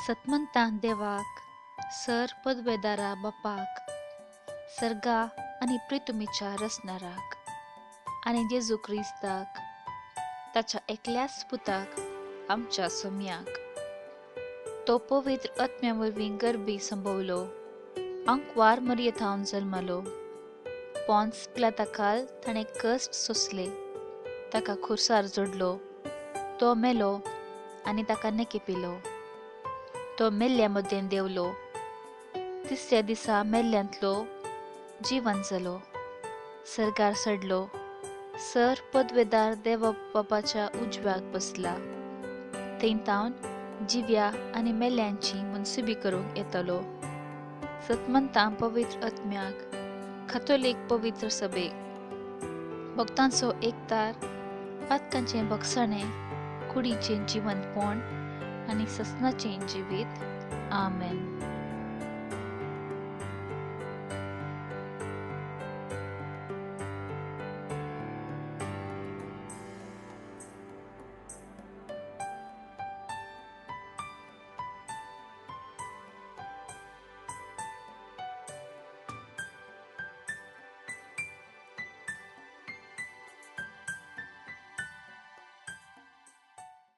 सतमंतां देवाक, सर पदवेदारा बापाक, सर्गा आनी प्रितुमीच्या रचणाराक आनी जेजू क्रिस्ताक, ताच्या एकल्याच पुताक, आमच्या सोम्याक, तो पवित्र आत्म्या वरवीं गर्भी संभवलो, आंकवार मरये थावन जल्मलो, पोन्स पिलाताखाल ताणें कश्ट सोंसले, ताका खुर्सार जोडलो, तो मेलो आनी ताका नेके पिलो, तो मेल्ल्या मदें देंवलो, तिसऱ्या दिसा मेल्ल्यांतलो जिवन जालो, सर्गार चडलो, सर पदवेदार देव बापाच्या उजव्याक बसला, थंय तावन जिव्या आनी मेल्ल्यांची मनसुबी करूंक येतलो. सतमंतां पवित्र आत्म्याक, खातोलीक पवित्र सभेक, भक्तांचो एकतार, पातकांचें भगसणें, कुडीचें जिवंतपण आनी ससनाचें जिवीत. आमेन.